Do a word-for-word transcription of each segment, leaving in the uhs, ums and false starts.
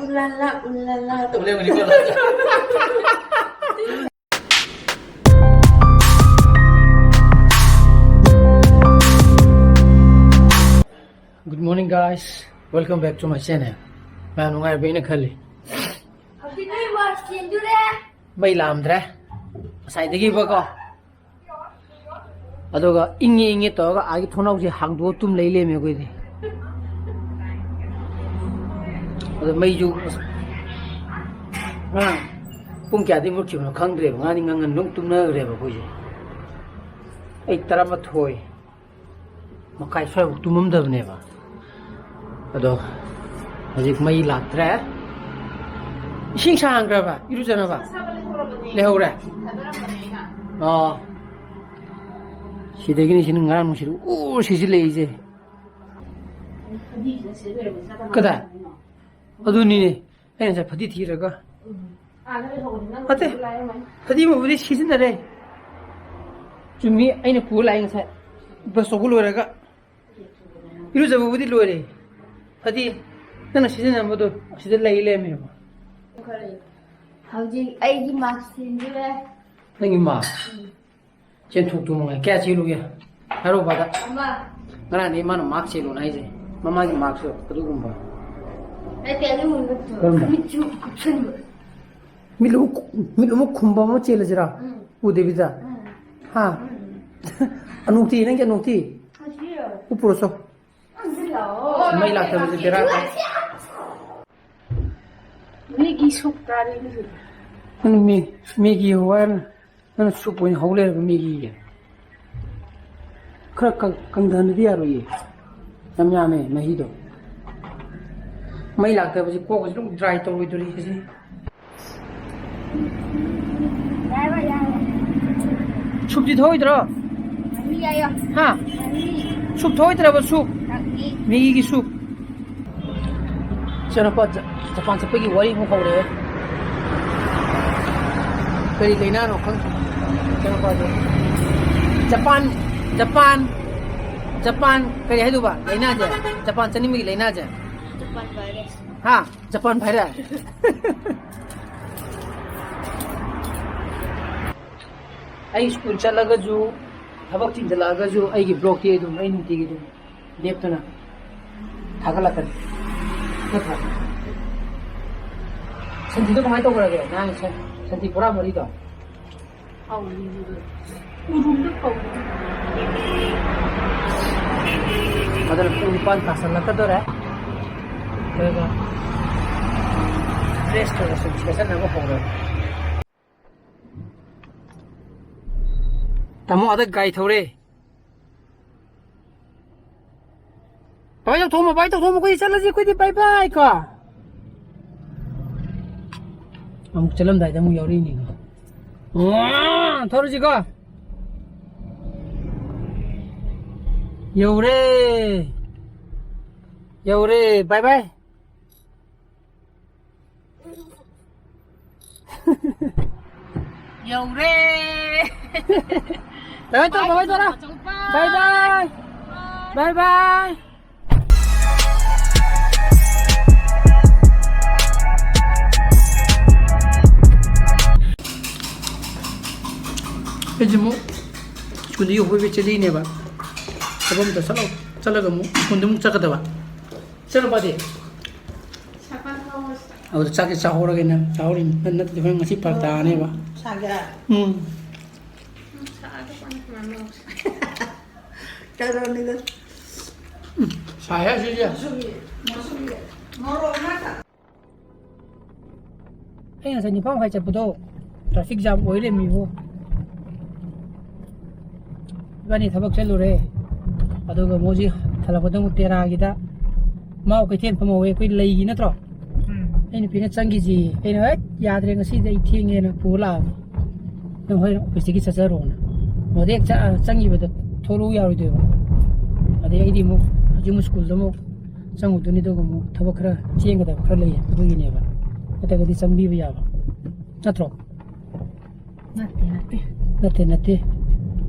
Ulala, ulala. ꯇꯧ ꯂꯩꯔꯝꯒꯅꯤꯀꯣ꯫ Good morning, guys. Welcome back to my channel. ꯃꯌꯥꯝ ꯅꯨꯡꯉꯥꯏꯔꯕꯅ ꯈꯜꯂꯤ꯫ ꯍꯧꯖꯤꯛ ꯅꯣꯏ ꯃꯥꯔꯁ ꯆꯦꯟꯗꯣꯔꯦ꯫ ꯃꯩ ꯂꯥꯛꯑꯝꯗ꯭ꯔꯦ꯫ ꯉꯁꯥꯏꯗꯒꯤꯕꯀꯣ꯫ ꯑꯗꯨꯒ ꯏꯪꯉꯦ ꯏꯪꯉꯦ ꯇꯧꯔꯒ ꯑꯥꯒꯤ ꯊꯣꯡꯅꯥꯎꯁꯦ ꯍꯥꯡꯗꯣꯛꯑ ꯇꯨꯝ ꯂꯩ ꯂꯩꯔꯝꯃꯦ ꯑꯩꯈꯣꯏꯗꯤ꯫ ꯑꯗꯣ ꯃꯩꯁꯨ ꯉꯔꯥꯡ ꯄꯨꯡ ꯀꯌꯥꯗꯒꯤ ꯃꯨꯠꯈꯤꯕꯅꯣ ꯈꯪꯗ꯭ꯔꯦꯕ꯫ ꯉꯔꯥꯡꯗꯤ ꯉꯟꯉꯟ ꯑꯗꯨꯝ ꯇꯨꯝꯅꯈ꯭ꯔꯦꯕ ꯑꯩꯈꯣꯏꯁꯦ꯫ ꯑꯩ ꯇꯔꯥꯃꯥꯊꯣꯏ ꯃꯈꯥꯏ ꯁ꯭ꯋꯥꯏꯐꯥꯎ ꯇꯨꯝꯃꯝꯗꯕꯅꯦꯕ꯫ ꯑꯗꯣ ꯍꯧꯖꯤꯛ ꯃꯩ ꯂꯥꯛꯇ꯭ꯔꯦ꯫ ꯏꯁꯤꯡ ꯁꯥꯍꯟꯈ꯭ꯔꯕ ꯏꯔꯨꯖꯅꯕ? ꯂꯩꯍꯧꯔꯦ꯫ ꯑꯥ, ꯁꯤꯗꯒꯤꯅꯤ ꯁꯤꯅ ꯉꯔꯥꯡ ꯅꯨꯡꯁꯤꯠ ꯎꯔ ꯁꯤꯖꯤꯜꯂꯛꯏꯁꯦ꯫ ꯀꯗꯥꯏ? ꯑꯗꯨꯅꯤꯅꯦ꯫ ꯑꯩꯅ ꯉꯁꯥꯏ ꯐꯗꯤ ꯊꯤꯔꯒ꯫ ꯎꯝ꯫ ꯑꯥꯗ ꯂꯩꯍꯧꯕꯅꯤ, ꯅꯪ ꯅꯠꯇꯦ꯫ ꯄꯨꯔ ꯂꯥꯛꯑꯦ ꯑꯣꯏꯔꯝꯒꯅꯤ꯫ ꯐꯗꯤ ꯑꯃꯕꯨꯗꯤ ꯁꯤꯖꯤꯟꯅꯔꯦ꯫ ꯆꯨꯝꯃꯤ, ꯑꯩꯅ ꯄꯨꯔ ꯂꯥꯛꯑꯦ ꯉꯁꯥꯏ꯫ ꯕ꯭ꯔꯁ ꯇꯧꯕ ꯂꯣꯏꯔꯒ꯫ ꯏꯔꯨꯖꯕꯕꯨꯗꯤ ꯂꯣꯏꯔꯦ꯫ ꯐꯗꯤ ꯅꯪꯅ ꯁꯤꯖꯤꯟꯅꯔꯝꯕꯗꯣ ꯑꯁꯤꯗ ꯂꯩ ꯂꯩꯔꯝꯃꯦꯕ꯫ ꯍꯧꯖꯤꯛ ꯑꯩꯒꯤ ꯃꯥꯛꯁ ꯁꯤꯟꯗꯣꯔꯦ꯫ ꯅꯪꯒꯤ ꯃꯥꯛꯁ? ꯎꯝ꯫ ꯆꯦꯟꯊꯣꯛꯇꯨ ꯃꯉꯥꯏ꯫ ꯀꯌꯥ ꯆꯦꯜꯂꯨꯒꯦ? ꯍꯥꯏꯔꯣ, ꯕꯥꯗ꯫ ꯑꯃ꯫ ꯉꯔꯥꯡꯗꯤ ꯃꯥꯅ ꯃꯥꯛꯁ ꯆꯦꯜꯂꯣꯅ ꯍꯥꯏꯁꯦ꯫ ꯃꯃꯥꯒꯤ ꯃꯥꯛꯁꯇꯣ ꯑꯗꯨꯒꯨꯝꯕ꯫ ꯅꯠꯇꯦ, ꯑꯗꯨꯒꯨꯝꯕ ꯅꯠꯇꯦ꯫ ꯀꯔꯝꯕ? ꯃꯤꯠꯁꯨ ꯀꯨꯞꯁꯟꯕ꯫ ꯃꯤꯠ ꯑꯃꯨꯛ, ꯃꯤꯠ ꯑꯃꯨꯛ ꯈꯨꯝꯕ ꯑꯃ ꯆꯦꯜꯂꯁꯤꯔꯥ? ꯎꯝ꯫ ꯎꯗꯕꯤꯗ? ꯎꯝ꯫ ꯍꯥ? ꯎꯝ꯫ ꯑꯅꯣꯛꯇꯤ, ꯅꯪꯒꯤ ꯑꯅꯣꯛꯇꯤ? ꯑꯁꯤ꯫ ꯎꯞꯄꯨꯔꯣ ꯆꯣ꯫ ꯃꯩ ꯂꯥꯛꯇꯕꯁꯦ ꯕꯦꯔꯥ ꯀꯥꯏ꯫ ꯃꯤꯒꯤ ꯁꯨꯛ ꯇꯥꯔꯦ ꯉꯁꯤꯗꯤ꯫ ꯅꯪ ꯃꯤ-, ꯃꯤꯒꯤ ꯍꯋꯥꯏꯅ ꯅꯪꯅ ꯁꯨꯞ ꯑꯣꯏꯅ ꯍꯧ ꯂꯩꯔꯕ ꯃꯤꯒꯤꯒꯤ꯫ ꯈꯔ ꯀꯪ-, ꯀꯪꯊꯍꯟꯗꯗꯤ ꯌꯥꯔꯣꯏꯌꯦ꯫ ꯌꯥꯝ ꯌꯥꯝꯃꯦ ꯃꯍꯤꯗꯣ꯫ ꯃꯩ ꯂꯥꯛꯇꯕꯁꯦ ꯀꯣꯛꯀꯁꯦ ꯑꯗꯨꯝ ꯗ꯭ꯔꯥꯏ ꯇꯧꯔꯣꯏꯗꯣꯔꯤ ꯁꯤꯁꯦ꯫ ꯌꯥꯔꯦ, ꯌꯥꯔꯦ꯫ ꯁꯨꯞꯇꯤ ꯊꯣꯛꯑꯣꯏꯗ꯭ꯔꯣ? ꯃꯍꯤ ꯌꯥꯏꯌꯣ꯫ ꯍꯥ? ꯃꯍꯤ꯫ ꯁꯨꯞ ꯊꯣꯛꯑꯣꯏꯗ꯭ꯔꯕ ꯁꯨꯞ? ꯊꯛꯅꯤ꯫ ꯃꯦꯒꯤꯒꯤ ꯁꯨꯞ꯫ ꯏꯆꯥꯅꯨꯄꯥ ꯖ-, ꯖꯄꯥꯟ ꯆꯠꯄꯒꯤ ꯋꯥꯔꯤ ꯑꯃꯨꯛ ꯍꯧꯔꯛꯑꯦ꯫ ꯀꯔꯤ ꯂꯩꯅꯥꯅꯣ ꯈꯪꯗꯦ ꯏꯆꯥꯅꯨꯄꯥꯗꯣ꯫ ꯖꯄꯥꯟ, ꯖꯄꯥꯟ, ꯖꯄꯥꯟ ꯀꯔꯤ ꯍꯥꯏꯗꯧꯕ ꯂꯩꯅꯥꯁꯦ? ꯖꯄꯥꯟ ꯆꯠꯅꯤꯡꯕꯒꯤ ꯂꯩꯅꯥꯁꯦ? Japan virus. ꯍꯥ? ꯖꯄꯥꯟ ꯚꯥꯏꯔꯦ? ꯑꯩ ꯁ꯭ꯀꯨꯜ ꯆꯠꯂꯒꯁꯨ, ꯊꯕꯛ ꯆꯤꯟꯖꯜꯂꯛꯑꯒꯁꯨ, ꯑꯩꯒꯤ ꯕ꯭ꯂꯣꯛꯇꯤ ꯑꯗꯨꯝ, ꯑꯩ ꯅꯨꯡꯇꯤꯒꯤ ꯑꯗꯨꯝ ꯂꯦꯞꯇꯅ ꯊꯥꯒꯠꯂꯛꯀꯅꯤ꯫ ꯅꯠꯇ꯭ꯔꯥ? ꯁꯟꯊꯤꯗꯣ ꯀꯃꯥꯏꯅ ꯇꯧꯈ꯭ꯔꯒꯦ? ꯅꯍꯥꯟ ꯁꯟ-, ꯁꯟꯊꯤ ꯕꯣꯔꯥ ꯃꯔꯤꯗꯣ? ꯑꯧ, ꯎꯔꯨꯝꯗ ꯐꯧ꯫ ꯑꯗꯨꯅ ꯄꯨꯡ ꯅꯤꯄꯥꯟ ꯇꯥꯁꯜꯂꯛꯀꯗꯧꯔꯦ꯫ ꯑꯗꯨꯒ ꯗ꯭ꯔꯦꯁ ꯈꯔ ꯈꯔ ꯁꯨꯝ ꯁꯦꯠꯆꯟꯅꯕ ꯍꯧꯔꯦ꯫ ꯇꯥꯃꯣ, ꯑꯗ ꯒꯥꯔꯤ ꯊꯧꯔꯦ꯫ ꯕꯥꯏ ꯇꯧꯊꯣꯛꯑꯝꯃꯣ, ꯕꯥꯏ ꯇꯧꯊꯣꯛꯑꯝꯃꯣ, ꯑꯩꯈꯣꯏꯗꯤ ꯆꯠꯂꯁꯤ, ꯑꯩꯈꯣꯏꯗꯤ ꯕꯥꯏ ꯕꯥꯏ ꯀꯣ꯫ ꯑꯃꯨꯛ ꯆꯠꯂꯝꯗꯥꯏꯗ ꯑꯃꯨꯛ ꯌꯥꯎꯔꯛꯏꯅꯤꯀꯣ꯫ ꯑꯣ, ꯊꯧꯔꯁꯤꯀꯣ꯫ ꯌꯧꯔꯦ꯫ ꯌꯧꯔꯦ꯫ ꯕꯥꯏ ꯕꯥꯏ꯫ ꯌꯧꯔꯦ꯫ ꯀꯃꯥꯏ ꯇꯧꯔ, ꯀꯃꯥꯏ ꯇꯧꯔ? ꯕꯥꯏ ꯕꯥꯏ꯫ ꯕꯥꯏ ꯕꯥꯏ꯫ ꯑꯩꯁꯦ ꯑꯃꯨꯛ ꯁ꯭ꯀꯨꯜꯗꯒꯤ ꯍꯣꯏꯕꯦ ꯆꯦꯜꯂꯤꯅꯦꯕ꯫ ꯊꯕꯛ ꯑꯝꯇ ꯆꯠꯂꯣ-, ꯆꯠꯂꯒ ꯑꯃꯨꯛ ꯁ꯭ꯀꯨꯜꯗ ꯑꯃꯨꯛ ꯆꯠꯀꯗꯕ꯫ ꯆꯠꯂꯣ ꯄꯥꯗꯤ꯫ ꯁꯥꯀꯜ ꯊꯧꯔꯁꯤ꯫ ꯑꯗꯨꯗ ꯆꯥꯛꯁꯦ ꯆꯥꯍꯧꯔꯒꯦ ꯅꯪ꯫ ꯆꯥꯍꯧꯔꯤꯅꯤ꯫ ꯅꯠ-, ꯅꯠꯇ꯭ꯔꯗꯤ ꯍꯣꯔꯦꯟ ꯉꯁꯤ ꯐꯔꯛ ꯇꯥꯔꯅꯦꯕ꯫ ꯁꯥꯒꯦꯔꯥ? ꯎꯝ꯫ ꯎꯝ, ꯁꯥꯔꯗꯤ ꯀꯃꯥꯏ ꯀꯃꯥꯏ ꯃꯣꯔꯣꯛ ꯁꯥ-, ꯀꯩꯗꯧꯔꯝꯃꯤꯅꯣ? ꯎꯝ, ꯁꯥꯏꯍꯦ ꯁꯤꯁꯦ꯫ ꯃꯨꯁꯨꯕꯤ, ꯃꯨꯁꯨꯕꯤ꯫ ꯃꯣꯔꯣꯛ ꯉꯥꯛꯇ꯫ ꯑꯩ ꯉꯁꯥꯏ ꯅꯤꯄꯥꯟ ꯃꯈꯥꯏ ꯆꯠꯄꯗꯣ traffic jam ꯑꯣꯏ ꯂꯩꯔꯝꯃꯤꯕꯣ꯫ ꯏꯕꯥꯅꯤ ꯊꯕꯛ ꯆꯠꯂꯨꯔꯦ꯫ ꯑꯗꯨꯒ ꯃꯣꯏꯁꯤ ꯍꯜꯂꯛꯄꯗ ꯑꯃꯨꯛ ꯇꯦꯔꯥꯒꯤꯗ ꯃꯥꯎ ꯀꯩꯊꯦꯜ ꯐꯝꯍꯧꯋꯦ, ꯑꯩꯈꯣꯏ ꯂꯩꯒꯤ ꯅꯠꯇ꯭ꯔꯣ? ꯎꯝ꯫ ꯑꯩ ꯅꯨꯄꯤꯅ ꯆꯪꯈꯤꯁꯤ꯫ ꯑꯩꯅ, "ꯍꯦꯠ, ꯌꯥꯗ꯭ꯔꯦ, ꯉꯁꯤꯗꯤ ꯑꯩ ꯊꯦꯡꯉꯦꯅ" ꯄꯨꯔ ꯂꯥꯛꯑꯕ꯫ "ꯅꯪ ꯍꯣꯔꯦꯟ ꯑꯣꯐꯤꯁꯇꯒꯤ ꯆꯠꯆꯔꯣꯅ"꯫ ꯃꯣꯏꯗꯤ ꯍꯦꯛ ꯆ-, ꯆꯪꯈꯤꯕꯗ ꯊꯣꯛꯂꯛꯎ ꯌꯥꯔꯣꯏꯗꯣꯏꯕ꯫ ꯑꯗꯩ ꯑꯩꯗꯤ ꯑꯃꯨꯛ ꯍꯧꯖꯤꯛ ꯑꯃꯨꯛ ꯁ꯭ꯀꯨꯜꯗ ꯑꯃꯨꯛ ꯆꯪꯉꯨꯗꯣꯏꯅꯤ, ꯑꯗꯨꯒ ꯑꯃꯨꯛ ꯊꯕꯛ ꯈꯔ ꯆꯦꯟꯒꯗꯕ ꯈꯔ ꯂꯩꯌꯦ, ꯑꯗꯨꯒꯤꯅꯦꯕ꯫ ꯅꯠꯇ꯭ꯔꯒꯗꯤ ꯆꯪꯕꯤꯕ ꯌꯥꯕ ꯅꯠꯇ꯭ꯔꯣ? ꯅꯠꯇꯦ, ꯅꯠꯇꯦ꯫ ꯅꯠꯇꯦ, ꯅꯠꯇꯦ꯫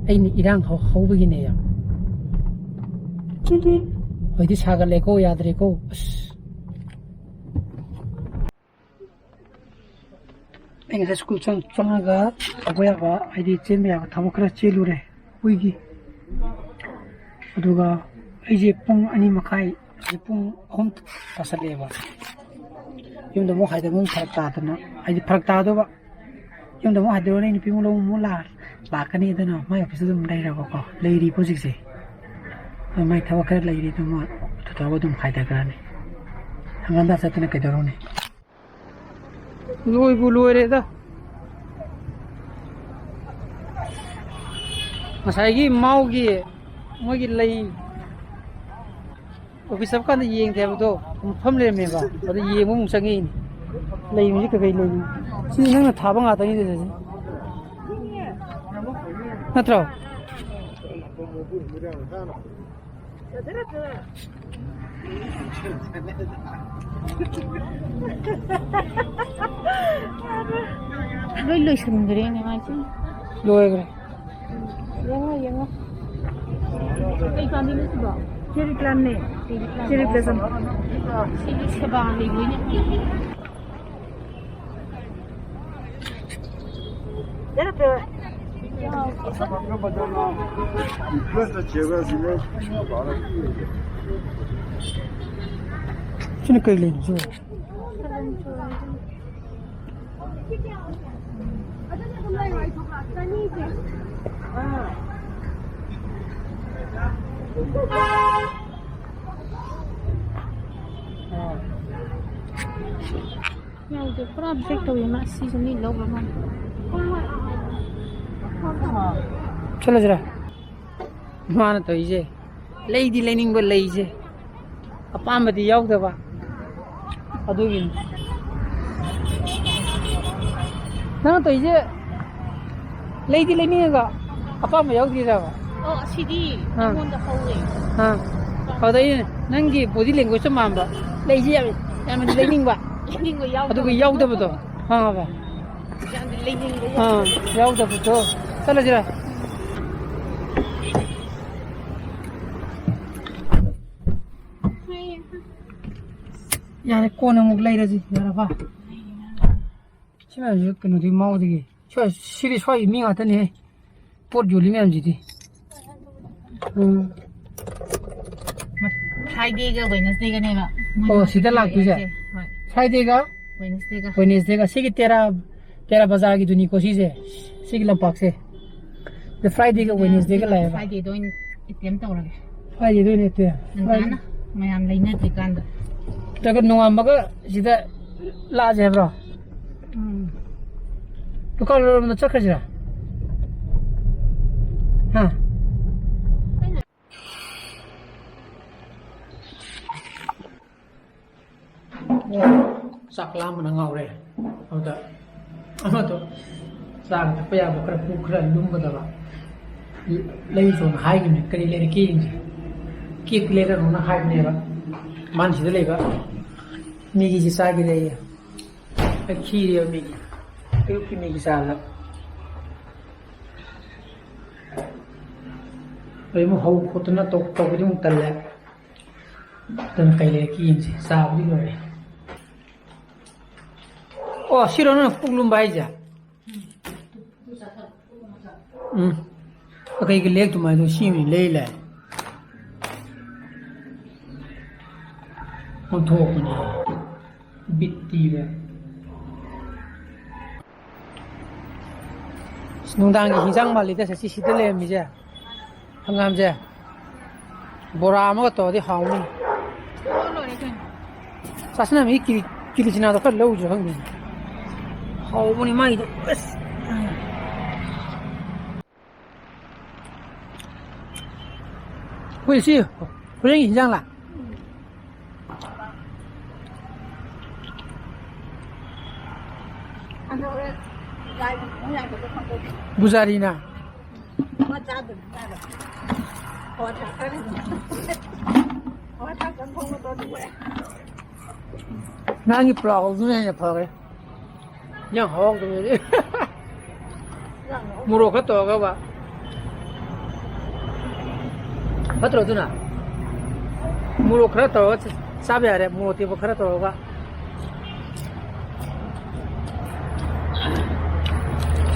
ꯑꯩꯅ ꯏꯔꯥꯡ ꯍꯧ-, ꯍꯧꯕꯒꯤꯅꯦ ꯌꯥꯝ꯫ ꯍꯧꯖꯤꯛꯇꯤ ꯁꯥꯒꯠꯂꯦꯀꯣ, ꯌꯥꯗ꯭ꯔꯦꯀꯣ꯫ ꯑꯁ꯫ ꯉꯁꯥꯏ ꯁ꯭ꯀꯨꯜ ꯆꯪ-, ꯆꯪꯉꯒ ꯇꯧꯕ ꯌꯥꯕ, ꯍꯥꯏꯗꯤ ꯆꯦꯟꯕ ꯌꯥꯕ ꯊꯕꯛ ꯈꯔ ꯆꯦꯜꯂꯨꯔꯦ ꯑꯩꯈꯣꯏꯒꯤ꯫ ꯑꯗꯨꯒ ꯑꯩꯁꯦ ꯄꯨꯡ ꯑꯅꯤ ꯃꯈꯥꯏ, ꯍꯧꯖꯤꯛ ꯄꯨꯡ ꯑꯍꯨꯝ ꯇꯥꯁꯜꯂꯛꯑꯦꯕ꯫ ꯌꯨꯝꯗ ꯑꯃꯨꯛ ꯍꯥꯏꯗꯕ ꯑꯃꯨꯛ ꯐꯔꯛ ꯇꯥꯗꯅ, ꯍꯥꯏꯗꯤ ꯐꯔꯛ ꯇꯥꯗꯧꯕ꯫ ꯌꯨꯝꯗ ꯑꯃꯨꯛ ꯍꯥꯏꯗꯣꯛꯑꯅꯤ, ꯅꯨꯄꯤ ꯑꯃꯨꯛ ꯂꯧꯕ ꯑꯃꯨꯛ ꯂꯥꯛ-, ꯂꯥꯛꯀꯅꯤ, ꯑꯗꯨꯅ ꯃꯥꯏ ꯑꯣꯐꯤꯁꯇ ꯑꯗꯨꯝ ꯂꯩꯔꯕꯀꯣ, ꯂꯩꯔꯤꯕ ꯍꯧꯖꯤꯛꯁꯦ꯫ ꯑꯗꯨ ꯃꯥꯏ ꯊꯕꯛ ꯈꯔ ꯂꯩꯔꯤ, ꯑꯗꯨ ꯃꯥ ꯑꯗꯨ ꯇꯧꯔꯒ ꯑꯗꯨꯝ ꯍꯥꯏꯊꯈ꯭ꯔꯅꯤ꯫ ꯍꯪꯒꯥꯟꯗ ꯆꯠꯇꯅ ꯀꯩꯗꯧꯔꯨꯅꯤ? ꯂꯣꯏꯕꯨ ꯂꯣꯏꯔꯦꯗ꯫ ꯉꯁꯥꯏꯒꯤ ꯃꯥꯎꯒꯤ ꯃꯣꯏꯒꯤ ꯂꯩ ꯑꯣꯐꯤꯁ ꯆꯠꯄ ꯀꯥꯟꯗ ꯌꯦꯡꯗꯦ ꯍꯥꯏꯕꯗꯣ ꯃꯐꯝ ꯂꯩꯔꯝꯃꯦꯕ, ꯑꯗꯨ ꯌꯦꯡꯕ ꯑꯃꯨꯛ ꯆꯪꯉꯛꯏꯅꯦ꯫ ꯂꯩꯕꯁꯤ ꯀꯩꯀꯩ ꯂꯩꯅꯣ? ꯁꯤꯗꯤ ꯅꯪꯅ ꯊꯥꯕ ꯉꯥꯛꯇꯅꯤꯗ ꯁꯤꯗꯤ꯫ ꯅꯠꯇ꯭ꯔꯣ? ꯂꯣꯏ ꯂꯣꯏꯁꯤꯟꯈ꯭ꯔꯦꯅꯦ ꯃꯥꯏꯁꯦ꯫ ꯂꯣꯏꯈ꯭ꯔꯦ꯫ ꯌꯦꯡꯉꯣ, ꯌꯦꯡꯉꯣ꯫ ꯀꯩ ꯄꯥꯝꯕꯤꯅꯣ ꯁꯤꯕꯣ? ꯆꯦꯔꯤ ꯄ꯭ꯂꯥꯟꯅꯦ꯫ Cherry plant. Cherry blossom. ꯁꯤꯗꯤ ꯁꯦꯕꯥ ꯂꯩꯕꯩꯅꯦ꯫ ꯁꯤꯅ ꯀꯩ ꯂꯩꯅꯣ ꯁꯤꯕꯣ? ꯌꯥꯎꯗꯦ, ꯄꯨꯔꯥ ꯕ꯭ꯂꯦꯛ ꯇꯧꯋꯦ꯫ ꯃꯥ ꯁꯤꯁꯨ ꯃꯤ ꯂꯧꯕ ꯃꯥꯜꯂꯦ꯫ ꯆꯠꯂꯁꯤꯔꯥ? ꯃꯥꯅ ꯇꯧꯔꯤꯁꯦ, ꯂꯩꯗꯤ ꯂꯩꯅꯤꯡꯕ, ꯂꯩꯁꯦ ꯑꯄꯥꯝꯕꯗꯤ ꯌꯥꯎꯗꯕ, ꯑꯗꯨꯒꯤꯅꯤ꯫ ꯅꯪꯅ ꯇꯧꯔꯤꯁꯦ, ꯂꯩꯗꯤ ꯂꯩꯅꯤꯡꯉꯒ ꯑꯄꯥꯝꯕ ꯌꯥꯎꯗ꯭ꯔꯤꯔꯕ? ꯑꯣ, ꯑꯁꯤꯗꯤ ꯑꯥ꯫ ꯑꯩꯉꯣꯟꯗ ꯍꯧꯔꯦ꯫ ꯑꯥ꯫ ꯑꯗꯩ ꯅꯪꯒꯤ ꯕꯣꯗꯤ ꯂꯦꯡꯒ꯭ꯋꯦꯖꯇ ꯃꯥꯟꯕ, ꯂꯩꯁꯦ ꯌꯥꯝ, ꯌꯥꯝꯅ ꯂꯩꯅꯤꯡꯕ, ꯌꯥꯅꯤꯡꯕ ꯌꯥꯎꯗꯕ꯫ ꯑꯗꯨꯒ ꯌꯥꯎꯗꯕꯗꯣ, ꯈꯪꯉꯕ? ꯌꯥꯝꯅ ꯂꯩꯅꯤꯡꯕ ꯑꯥ, ꯌꯥꯎꯗꯕ꯫ ꯌꯥꯎꯗꯕꯗꯣ꯫ ꯆꯠꯂꯁꯤꯔꯥ? ꯌꯥꯔꯦ, ꯀꯣꯟꯅ ꯑꯃꯨꯛ ꯂꯩꯔꯁꯤ, ꯌꯥꯔꯕ? ꯁꯤ ꯃꯌꯥꯝꯁꯤ ꯀꯩꯅꯣꯗꯤ ꯃꯥꯎꯗꯒꯤ꯫ ꯁ꯭ꯋꯥꯏ-, ꯁꯤꯗꯤ ꯁ꯭ꯋꯥꯏꯒꯤ ꯃꯤ ꯉꯥꯛꯇꯅꯦꯍꯦ꯫ ꯄꯣꯠ ꯌꯣꯜꯂꯤ ꯃꯌꯥꯝꯁꯤꯗꯤ꯫ ꯎꯝ꯫ Fridayꯒ Wednesdayꯒꯅꯦꯕ꯫ ꯑꯣ, ꯁꯤꯗ ꯂꯥꯛꯇꯣꯏꯁꯦ? ꯍꯣꯏ꯫ Fridayꯒ? Wednesdayꯒ꯫ Wednesdayꯒ꯫ ꯁꯤꯒꯤ ꯇꯦꯔꯥ, ꯇꯦꯔꯥ ꯕꯖꯥꯔꯒꯤꯗꯨꯅꯤꯀꯣ ꯁꯤꯁꯦ? ꯁꯤꯒꯤ ꯂꯝꯄꯥꯛꯁꯦ? ꯑꯗ Fridayꯒ Wednesdayꯒ ꯂꯥꯛꯑꯦꯕ? Fridayꯗ ꯑꯣꯏꯅ attempt ꯇꯧꯔꯒꯦ꯫ Fridayꯗ ꯑꯣꯏꯅ attempt? ꯉꯟꯇꯥꯅ꯫ ꯃꯌꯥꯝ ꯂꯩꯅꯗ꯭ꯔꯤꯀꯥꯟꯗ꯫ ꯅꯠꯇ꯭ꯔꯒ ꯅꯣꯡꯉꯥꯟꯕꯒ ꯁꯤꯗ ꯂꯥꯛꯑꯁꯦ ꯍꯥꯏꯕ꯭ꯔꯣ? ꯎꯝ꯫ ꯗꯨꯀꯥꯟ ꯂꯣꯝꯗ ꯆꯠꯈ꯭ꯔꯁꯤꯔꯥ? ꯍꯥ? ꯆꯥꯛ ꯂꯥꯝꯕꯅ ꯉꯥꯎꯔꯦ꯫ ꯑꯗꯨꯗ ꯑꯃꯗꯣ ꯆꯥꯕ ꯊꯛꯄ ꯌꯥꯕ ꯈꯔ ꯄꯨ, ꯈꯔ ꯂꯨꯝꯒꯗꯕ ꯂꯩꯔꯨꯆꯣꯅ ꯍꯥꯏꯈꯤꯕꯅꯦ꯫ ꯀꯔꯤ ꯂꯩꯔꯛꯀꯦ ꯌꯦꯡꯁꯦ꯫ ꯀꯦꯛ ꯂꯩꯔꯛꯎꯅ ꯍꯥꯏꯕꯅꯦꯕ꯫ ꯃꯥꯅ ꯁꯤꯗ ꯂꯩꯕ ꯃꯦꯒꯤꯁꯦ ꯆꯥꯒꯦ ꯂꯩꯌꯦ꯫ ꯑꯩ ꯈꯤꯔꯦꯕ ꯃꯦꯒꯤ꯫ ꯑꯌꯨꯛꯀꯤ ꯃꯦꯒꯤ ꯆꯥꯕꯗ꯫ ꯑꯩ ꯑꯃꯨꯛ ꯍꯧ ꯈꯣꯠꯇꯅ ꯇꯧ-, ꯇꯧꯕꯗꯤ ꯑꯃꯨꯛ ꯇꯜꯂꯦ꯫ ꯑꯗꯨꯅ ꯀꯩ ꯂꯩꯔꯛꯀꯦ ꯌꯦꯡꯁꯦ꯫ ꯆꯥꯕꯗꯤ ꯂꯣꯏꯔꯦ꯫ ꯑꯣ, ꯁꯤꯔꯣ ꯅꯪ ꯄꯨꯛ ꯂꯨꯝꯕ ꯍꯥꯏꯁꯦ? ꯎꯝ꯫ ꯀꯩꯒꯤ ꯂꯦꯛꯇꯨꯃꯥꯏꯗꯣ ꯁꯤꯃꯤ ꯂꯩ ꯂꯩ꯫ ꯑꯣꯟꯊꯣꯛꯄꯅꯤ꯫ ꯕꯤꯠꯇꯤꯕ꯫ ꯑꯁ, ꯅꯨꯡꯗꯥꯡꯒꯤ ꯍꯤꯟꯖꯥꯡ ꯃꯥꯜꯂꯤꯗ ꯁꯤ ꯁꯤꯗ ꯂꯩꯔꯝꯃꯤꯁꯦ꯫ ꯍꯪꯒꯥꯝꯁꯦ꯫ ꯕꯣꯔꯥ ꯑꯃꯒ ꯇꯧꯔꯗꯤ ꯍꯥꯎꯅꯤ꯫ ꯂꯣꯏꯔꯦ ꯀꯩꯅꯣ꯫ ꯆꯥꯁꯤꯟꯅꯕꯒꯤ ꯀꯤꯂꯤ-, ꯀꯤꯂꯤꯆꯅꯥꯗꯣ ꯈꯔ ꯂꯧꯔꯨꯁꯤꯔ ꯈꯪꯗꯦ꯫ ꯍꯥꯎꯕꯅꯤ ꯃꯥꯒꯤꯗꯣ꯫ ꯑꯁ꯫ ꯑꯩꯈꯣꯏ ꯁꯤ ꯍꯣꯔꯦꯟꯒꯤ ꯍꯤꯟꯖꯥꯡꯂ? ꯕꯨꯖꯥꯔꯤꯅ? ꯅꯪꯒꯤ ꯄ꯭ꯂꯥꯎꯗꯨꯅ ꯍꯦꯟꯅ ꯐꯔꯦ꯫ ꯌꯥꯝ ꯍꯥꯎꯗꯕꯅꯤ꯫ ꯃꯣꯔꯣꯛ ꯈꯔ ꯇꯧꯔꯒꯕ꯫ ꯐꯠꯇ꯭ꯔꯣ ꯑꯗꯨꯅ? ꯃꯣꯔꯣꯛ ꯈꯔ ꯇꯧꯔꯒ ꯆꯥꯕ ꯌꯥꯔꯦ, ꯃꯣꯔꯣꯛ ꯑꯇꯦꯛꯄ ꯈꯔ ꯇꯧꯔꯒ꯫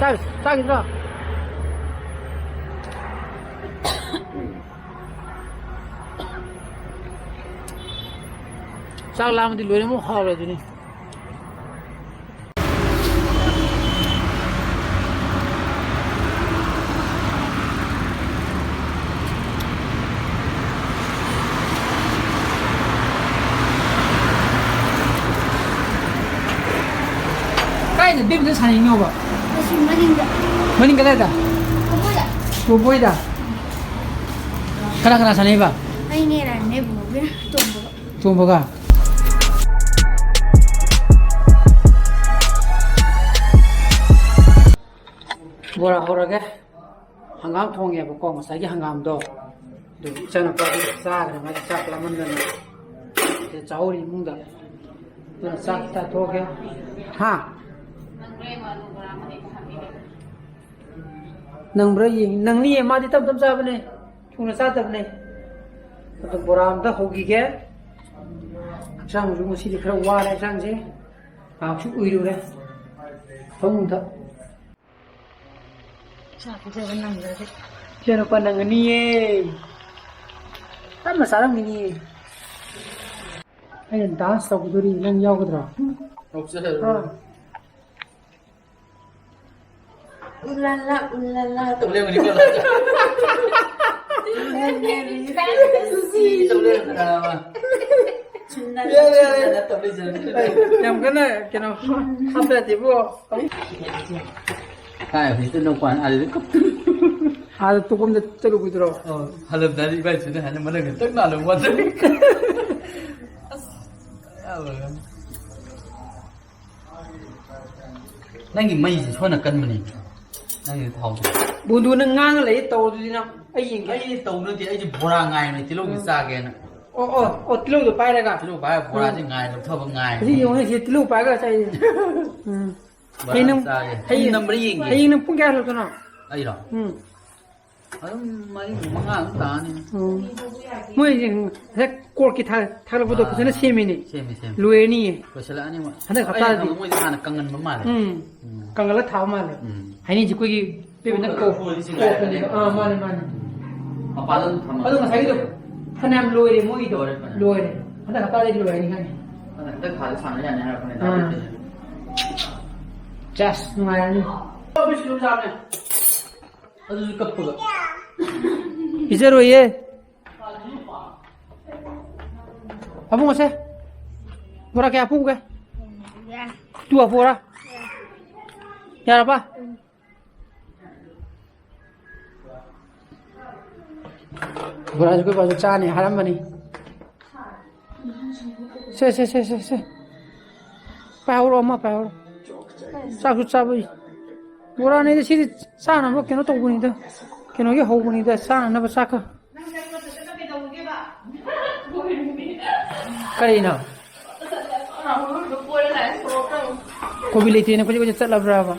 ꯆꯥꯛ-, ꯆꯥꯈꯤꯗ꯭ꯔꯣ? ꯆꯥꯛ ꯂꯥꯝꯃꯗꯤ ꯂꯣꯏꯅꯃꯛ ꯍꯥꯎꯔꯦ ꯑꯗꯨꯅꯤ꯫ ꯀꯥꯏꯗ ꯕꯦꯠꯃꯤꯟꯇꯟ ꯁꯥꯟꯅꯩꯅꯣꯕ? ꯑꯁꯤ ꯃꯅꯤꯡꯗ꯫ ꯃꯅꯤꯡ ꯀꯗꯥꯏꯗ? ꯑꯩꯈꯣꯏꯗ꯫ ꯇꯣꯝꯕꯣꯏꯗ? ꯀꯅꯥ ꯀꯅꯥ ꯁꯥꯟꯅꯩꯕ? ꯑꯩꯅꯦ, ꯔꯥꯏꯝꯅꯦ, ꯕꯨꯡꯉꯣꯒ ꯇꯣꯝꯕꯒ꯫ ꯇꯣꯝꯕꯒ? ꯕꯣꯔꯥ ꯍꯧꯔꯒꯦ꯫ ꯍꯪꯒꯥꯝ ꯊꯣꯡꯉꯦꯕꯀꯣ, ꯉꯁꯥꯏꯒꯤ ꯍꯪꯒꯥꯝꯗꯣ꯫ ꯑꯗꯨ ꯏꯆꯥꯅꯨꯄꯥꯗꯨ ꯆꯥꯈ꯭ꯔꯦ, ꯃꯥꯗꯤ ꯆꯥꯛ ꯂꯥꯝꯃꯟꯗꯅ꯫ ꯑꯗꯨ ꯆꯥꯍꯧꯔꯤ ꯏꯃꯨꯡꯗ꯫ ꯑꯗꯨꯅ ꯆꯥꯛ ꯆꯥꯊꯣꯛꯑꯒꯦ꯫ ꯍꯥ? ꯅꯪꯕ꯭ꯔꯥ ꯌꯦꯡ-, ꯅꯪꯅꯤꯌꯦ, ꯃꯥꯗꯤ ꯇꯞ ꯇꯞ ꯆꯥꯕꯅꯦ, ꯊꯨꯅ ꯆꯥꯗꯕꯅꯦ꯫ ꯑꯗꯣ ꯕꯣꯔꯥ ꯑꯝꯇ ꯍꯧꯈꯤꯒꯦ꯫ ꯍꯛꯆꯥꯡꯁꯨ ꯉꯁꯤꯗꯤ ꯈꯔ ꯋꯥꯔꯦ, ꯍꯛꯆꯥꯡꯁꯦ ꯉꯥꯏꯍꯥꯛꯁꯨ ꯎꯏꯔꯨꯔꯦ ꯐꯃꯨꯡꯗ꯫ ꯆꯥꯛ ꯄꯤꯖꯕ ꯅꯪꯗ꯭ꯔꯗꯤ꯫ ꯏꯆꯥꯅꯨꯄꯥ ꯅꯪꯒꯅꯤꯌꯦ꯫ ꯇꯞꯅ ꯆꯥꯔꯝꯒꯤꯅꯤꯌꯦ꯫ ꯑꯩꯅ ꯗꯥꯟꯁ ꯇꯧꯒꯗꯣꯔꯤ, ꯅꯪ ꯌꯥꯎꯒꯗ꯭ꯔꯣ? ꯌꯥꯎꯖꯔꯔꯣꯏ꯫ ꯑꯥ꯫ ꯎꯂꯥꯂꯥ, ꯎꯂꯥꯂꯥ ꯇꯧ ꯂꯩꯔꯝꯒꯅꯤꯀꯣ꯫ ꯁꯤ ꯇꯧ ꯂꯩꯔꯝꯗꯅꯕ꯫ ꯌꯥꯔꯦ, ꯌꯥꯔꯦ꯫ ꯌꯥꯝ ꯀꯟꯅ ꯀꯩꯅꯣ ꯍꯥꯞꯄ ꯌꯥꯗꯦꯕꯣ꯫ ꯀꯥꯏ ꯍꯧꯖꯤꯛꯇ ꯅꯧꯄꯥꯟ ꯑꯥꯗꯗꯤ ꯀꯞꯇꯅ꯫ ꯑꯥꯗ ꯇꯣꯛꯐꯝꯗ ꯆꯠꯂꯨꯕꯗꯨꯔꯣ? ꯑꯣ, ꯍꯜꯂꯝꯗꯥꯏꯗ ꯏꯕꯥꯏꯁꯤꯅ ꯍꯥꯏꯅ ꯃꯅꯪ ꯈꯛꯇꯪ ꯅꯥꯜꯂꯝ ꯋꯥꯗꯅꯤ꯫ ꯑꯁ, ꯌꯥꯔꯣꯏ꯫ ꯅꯪꯒꯤ ꯃꯩꯁꯦ ꯁꯣꯟꯅ ꯀꯟꯕꯅꯤ꯫ ꯅꯪꯒꯤ ꯊꯥꯎꯗꯣ꯫ ꯕꯨꯟꯗꯨ, ꯅꯪ ꯉꯥꯡꯉ ꯂꯩ, ꯇꯧꯔꯗꯨꯗꯤ ꯅꯪ꯫ ꯑꯩ ꯌꯦꯡꯒꯦ꯫ ꯑꯩ ꯇꯧ ꯅꯠꯇꯦ, ꯑꯩꯁꯦ ꯕꯣꯔꯥ ꯉꯥꯏꯕꯅꯤ, ꯇꯤꯜꯍꯧꯒꯤ ꯎꯝ꯫ ꯆꯥꯒꯦꯅ꯫ ꯑꯣ, ꯑꯣ, ꯑꯣ, ꯇꯤꯜꯍꯧꯗꯣ ꯄꯥꯏꯔꯒ꯫ ꯇꯤꯜꯍꯧ ꯄꯥꯏꯔꯒ ꯕꯣꯔꯥꯁꯦ ꯎꯝ꯫ ꯉꯥꯏ ꯂꯧꯊꯕ ꯉꯥꯏꯕꯅꯤ꯫ ꯑꯁꯤ ꯌꯦꯡꯉꯨꯅꯦ, ꯁꯤ ꯇꯤꯜꯍꯧ ꯄꯥꯏꯔꯒ ꯆꯥꯏ꯫ ꯎꯝ꯫ ꯕꯣꯔꯥ ꯍꯌꯦꯡ ꯅꯪ, ꯆꯥꯒꯦ꯫ ꯍꯌꯦꯡ, ꯄꯨꯡ ꯅꯝꯕꯔ ꯌꯦꯡꯒꯦ꯫ ꯍꯌꯦꯡ ꯅꯪ ꯄꯨꯡ ꯀꯌꯥ ꯍꯜꯂꯛꯇꯣꯏꯅꯣ? ꯑꯩꯔꯣ? ꯎꯝ꯫ ꯑꯗꯨꯝ ꯃꯔꯤ ꯃꯉꯥ ꯑꯗꯨꯝ ꯇꯥꯅꯤ꯫ ꯎꯝ꯫ ꯃꯣꯏꯁꯦ ꯍꯦꯛ ꯀꯣꯔꯠꯀꯤ ꯊꯥ-, ꯊꯥꯒꯠꯂꯛꯄꯗꯣ ꯐꯖꯅ ꯁꯦꯝꯃꯤꯅꯦ꯫ ꯁꯦꯝꯃꯦ, ꯁꯦꯝꯃꯦ꯫ ꯂꯣꯏꯔꯅꯤꯌꯦ꯫ ꯂꯣꯏꯁꯤꯜꯂꯛꯑꯅꯤ ꯃꯣꯏ꯫ ꯍꯟꯗꯛ ꯑꯩꯅ ꯍꯞꯇꯥꯗꯤ ꯈꯪꯕ ꯃꯣꯏꯁꯦ ꯍꯥꯟꯅ ꯀꯪꯍꯟꯕ ꯃꯥꯜꯂꯦ꯫ ꯎꯝ꯫ ꯎꯝ꯫ ꯀꯪꯍꯜꯂ ꯊꯥꯕ ꯃꯥꯜꯂꯦ꯫ ꯎꯝ꯫ ꯍꯥꯏꯅꯤꯡꯁꯤ ꯑꯩꯈꯣꯏꯒꯤ ꯄꯤꯕ ꯅꯠꯇꯦ꯫ ꯀꯣꯔꯠ, ꯀꯣꯔꯠ, ꯀꯣꯔꯠ, ꯀꯣꯔꯠ꯫ ꯑꯥ, ꯃꯥꯅꯦ, ꯃꯥꯅꯦ꯫ ꯃꯄꯥꯟꯗ ꯑꯗꯨꯝ ꯊꯝꯃꯒ꯫ ꯑꯗꯣ ꯉꯁꯥꯏꯒꯤꯗꯣ ꯐꯅꯌꯥꯝ ꯂꯣꯏꯔꯦ ꯃꯣꯏꯒꯤꯗꯣ꯫ ꯂꯣꯏꯔꯦ, ꯐꯅꯌꯥꯝ꯫ ꯂꯣꯏꯔꯦ꯫ ꯍꯟꯗꯛ ꯍꯞꯇꯥꯗꯤ ꯂꯣꯏꯔꯅꯤ ꯈꯪꯉꯦ꯫ ꯍꯟꯗꯛ ꯊꯥꯗ ꯁꯥꯟꯅ ꯌꯥꯅꯤ ꯍꯥꯏꯔꯛꯄꯅꯦ, ꯑꯥ꯫ ꯇꯥꯕ꯭ꯔꯤꯠꯇꯨꯁꯨ꯫ ꯆꯥꯁ, ꯅꯨꯡꯉꯥꯏꯔꯅꯤ꯫ ꯑꯗꯨꯁꯨ ꯀꯞꯄꯒ꯫ ꯄꯤꯖꯔꯣꯏꯌꯦ꯫ ꯑꯕꯨꯡꯉꯣꯁꯦ, ꯕꯣꯔꯥ ꯀꯌꯥ ꯄꯨꯒꯦ? ꯇꯨ ꯑꯐꯣꯔꯥ? ꯌꯥꯔꯕ? ꯕꯣꯔꯥꯁꯨ ꯑꯩꯈꯣꯏ ꯕꯥꯁꯨ ꯆꯥꯅꯤ ꯍꯥꯏꯔꯝꯕꯅꯤ꯫ ꯁꯦ, ꯁꯦ, ꯁꯦ, ꯁꯦ, ꯁꯦ꯫ ꯄꯥꯏꯍꯧꯔꯣ, ꯑꯃ ꯄꯥꯏꯍꯧꯔꯣ꯫ ꯆꯥꯛꯁꯨ ꯆꯥꯕ꯫ ꯕꯣꯔꯥꯅꯤꯗ ꯁꯤꯗꯤ ꯆꯥꯅꯕ ꯀꯩꯅꯣ ꯇꯧꯕꯅꯤꯗ꯫ ꯀꯩꯅꯣꯒꯤ ꯍꯧꯕꯅꯤꯗ, ꯆꯥꯅꯅꯕ ꯆꯥꯛꯀ꯫ ꯀꯔꯤꯅꯣ? ꯀꯣꯕꯤ ꯂꯩꯇꯦꯅ ꯀꯣꯏꯆꯠ ꯀꯣꯏꯆꯠ ꯆꯠꯂꯕ꯭ꯔꯕ?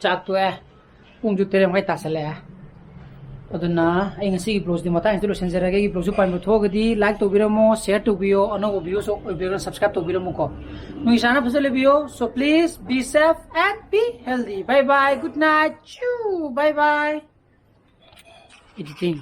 ꯆꯥꯛ ꯇꯣꯛꯑꯦ꯫ ꯄꯨꯡꯁꯨ ꯇꯔꯦꯠ ꯃꯈꯥꯏ ꯇꯥꯁꯜꯂꯛꯑꯦ꯫ ꯑꯗꯨꯅ ꯑꯩ ꯉꯁꯤꯒꯤ vlogꯁꯤꯗꯤ ꯃꯇꯥꯡꯁꯤꯗ ꯂꯣꯏꯁꯤꯟꯖꯔꯒꯦ꯫ ꯑꯩꯒꯤ vlogꯁꯨ ꯄꯥꯝꯕ ꯊꯣꯛꯑꯒꯗꯤ like ꯇꯧꯕꯤꯔꯝꯃꯣ, share ꯇꯧꯕꯤꯌꯣ, ꯑꯅꯧꯕ viewers ꯑꯣꯏꯕꯤꯔꯒꯅ subscribe ꯇꯧꯕꯤꯔꯝꯃꯨꯀꯣ꯫ ꯅꯣꯏ ꯏꯁꯥꯅ ꯐꯖꯅ ꯂꯩꯕꯤꯌꯣ꯫ So please be safe and be healthy. Bye bye. Good night. Choo. Bye bye. Editing.